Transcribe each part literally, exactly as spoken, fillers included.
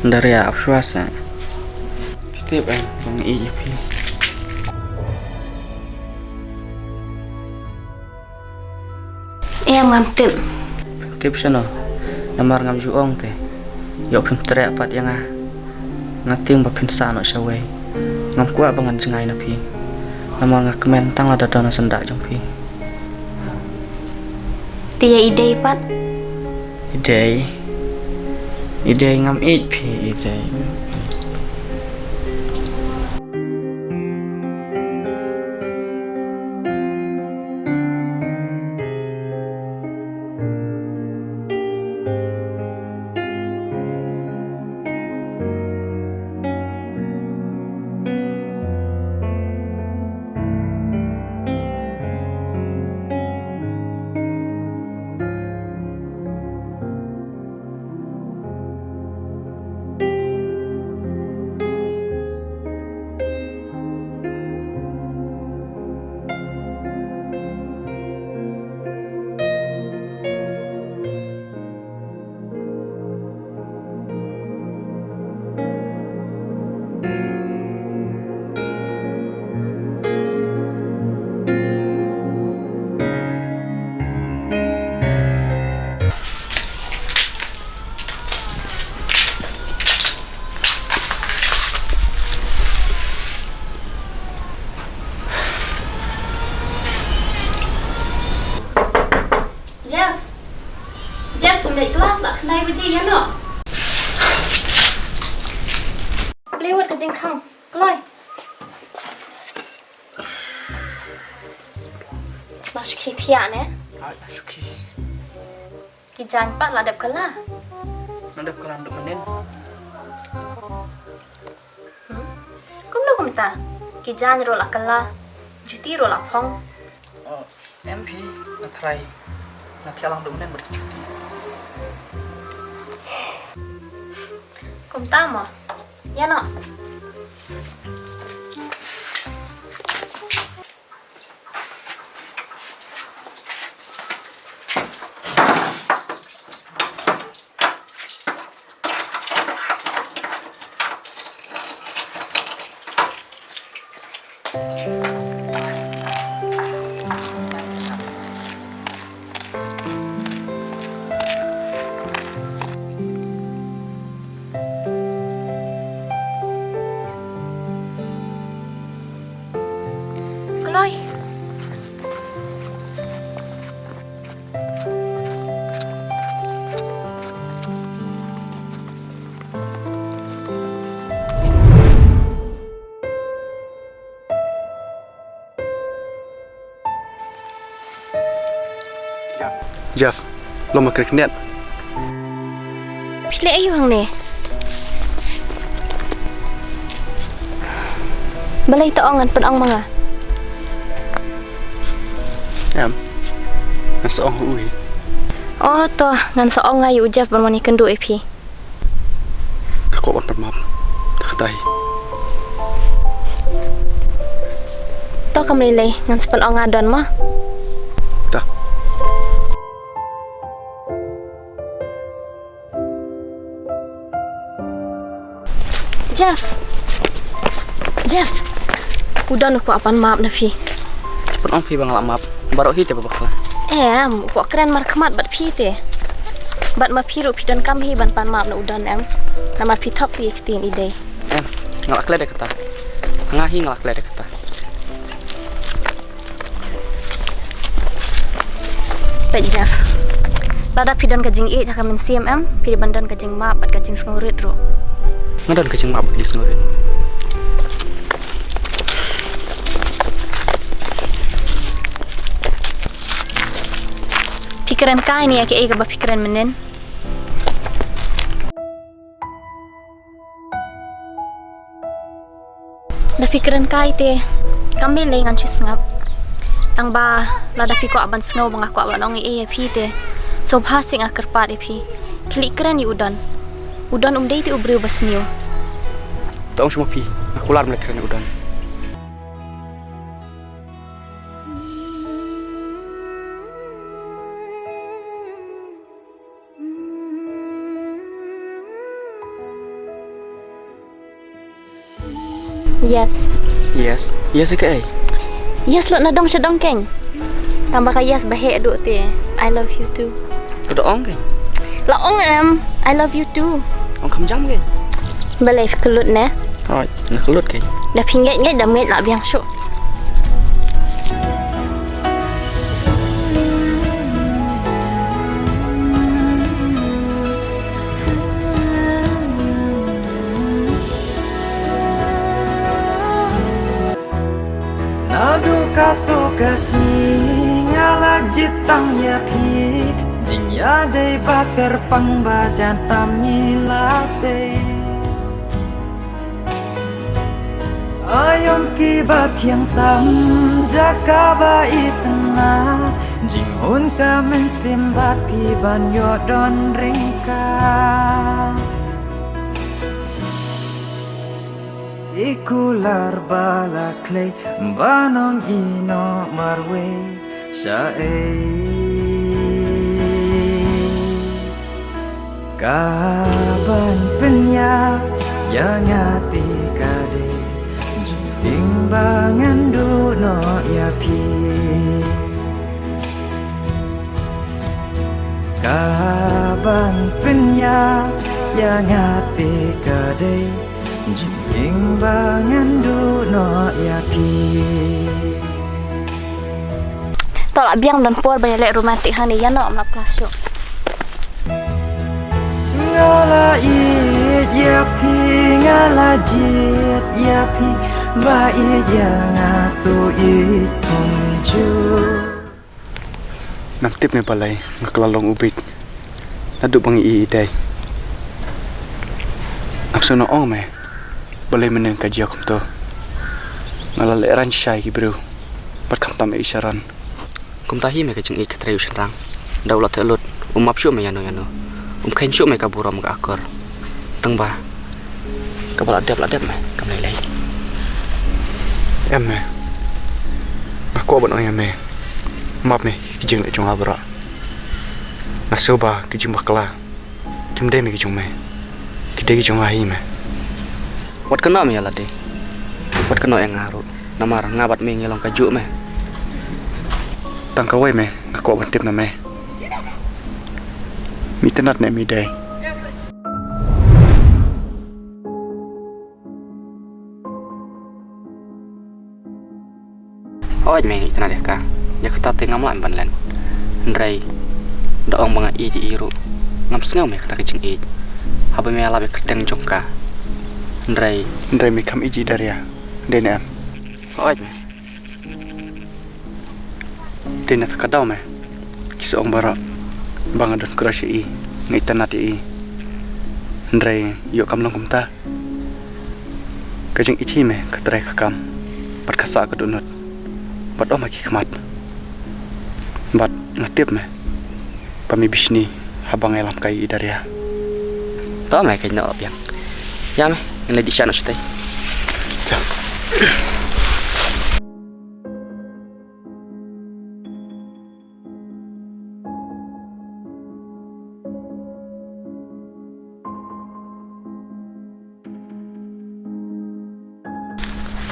Daria, ap shuwa seh. Phi tip em ba nga ïeit ïa phi. Em, ngam tip. Tip shano? Namar ngam ju ong te. Ïoh phim treh pat ïa nga. Nga tieng ba phin sah noh shawei. Ngam kwah ba ngan jngai na phi. Namar nga kmen tang lada don ha syndah jong phi. Te ïa i Dei pat? I Dei. I Dei, ngam ïeit phi, i Dei. Jeff. Jeff, ngam leit klas la khyndai baje, ïa noh. Plie wat ka jingkhang. Kloi. La shu khie thiah ne? Ai, la shu khie. Ki jaiñ pat la dep kylla? La dep kylla naduh mynnin. Hmm? Kumno kumta? Ki jaiñ ruh la kylla, juti ruh la phong. Oh, em phi, nga tharai nga thiah lang naduh mynnin bad ki juti. Kumta mo? Ïa noh. Kloi. Jeff, lom ma kren khyndiat. Phi leh aïu hangne? Balei to ong ngan pynong ma nga? Em, ngan sa ong ha u hi. Oh to, ngan sa ong nga ïa u Jeff ban wan ïakynduh ïa phi. Nga kwah ban pan map. Te katai. To kam lei lei, ngan sa pynong nga don mo. Ta. Jeff. Jeff. U Don u kwah pan map na phi. Sa pynong phi ba nga la map. Baroh hi te ba bakla. Em, u kwah kren markhmat bad phi te. Bad ma phi ruh phi donkam hi ban pan map na u Don em. Namar phi thok phi ïa ka ktien i Dei. Em, nga la klet da kata. Nga hi nga la klet da kata. Peit Jeff. Lada phi don ka jingïeit ha ka mynsiem em, phi dei ban don ka jingmap bad ka jingsngewrit ruh. Nga don ka jingmap bad ka jingsngewrit. Phi kren kai ne ïa kaei kaba phi kren mynnin? Da phi kren kai te, kam lei lei ngan shu sngap. Tang ba lada phi kwah ban sngew ba nga kwah ban ong ei ei ïa phi te, sngewbha seh nga kyrpad ïa phi. Khie leit kren ïa u Don. U Don um dei te u briew ba sniew. To ong shuh ma phi, nga kular ban leit kren ïa u Don. Yes. Yes. Yes ïa kaei? Yes, lut na dong sha dong keiñ. Tang ba ka yes ba heh duh te. I love you too. Ka da ong keiñ. La ong em, I love you too. Ong kham jam keiñ. Balei phi kyllut ne? Hooid, nga kyllut keiñ. Da phi ngeit ngeit da ngeit lah biang shuh. Naduh katto ka sngi nga la jied tam ïa phi, jingïadei ba kyrpang ba jan tam ngi la tei. Aïom kiba thiang tam jaka ba itynnat, jinghun ka mynsiem bad phi ban ïoh don ryngkat. I kular ba la khlei ban ong ïehnoh marwei shaei. Ka ban pynïap ïa nga te ka dei jingtieng ba ngan duh noh ïa phi. Ka ban pynïap ïa nga te ka dei jingtieng ba ngan duh noh ïa phi. To lah biang, don por ba ïaleh romantic hangne, ïa noh, ym lah klas shuh. Nga la ïeit ïa phi, nga la jied ïa phi, ba ïeit ïa nga to ïeit kumjuh. Ngam tip me balei nga kylla long u beit naduh ba ngi ïeit ïeit. Ngam sngewthuh ong me balei mynne ka jia kumto. Nga la lehraiñ shisha ïa ki briew bad khamtam ïa i Sharon. Kumta hi me ka jingïeit ka trei u shynrang. Da u la theh lut, um map shuh me ïano ïano. Um kheiñ shuh me ka burom ka akor. Tang ba kaba la dep la dep me, kam lei lei. Em me. Nga kwah ban ong ïa me, map me ki jingleh jong nga baroh. Nga sngew ba ki jingbakla kim dei me ki jong me, ki dei ki jong nga hi me. Wat kynnoh me ïa lade. Wat kynnoh ïa nga ruh. Namar nga bad me ngi long kajuh me. Tang kawei me nga kwah ban tip na me, me itynnad ne me dei? Hooid me, nga itynnad ïa ka. Ïa kata te ngam lah ban len. Hynrei da ong ba nga ïeit ïa i ruh, ngam sngew me kata ka jingïeit haba me ïalap ïa ka kyrteng jong ka. Hynrei, hynrei me kham ïeit ïa i Daria, dei ne em? Hooid me. Dei na kata ka daw me ki sa ong baroh ba nga don crush ïa i, nga itynnad ïa i. Hynrei ïoh kam long kumta. Ka jingïeit hi me ka trei ka kam bad ka sah ka dohnud bad ym ha ki khmat. Bad nga tip me ba me bishni haba nga ïalam kai ïa i Daria. To me, kynnoh biang. Ïa me, ngan leit dih sha noh shatei.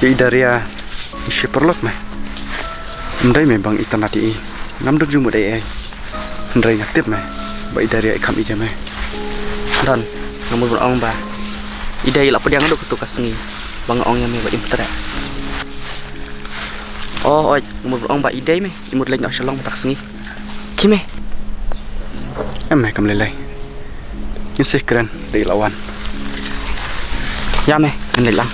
Ïa i Daria, nga shu paralok me. Ym dei me ba nga itynnad ïa i, ngam don jingmut ei ei. Hynrei nga tip me ba i Daria i kham ïeit ïa me. Don, nga mut ban ong ba i dei, i la pdiang naduh kato ka sngi ba nga ong ïa me ba im treh. O, oi, nga mut ban ong ba i dei me. I mut leit noh sha long mynta ka sngi. Ki me. Em me, kam lei lei. Ngin sa kren da i la wan. Ïa me, ngin leit lang.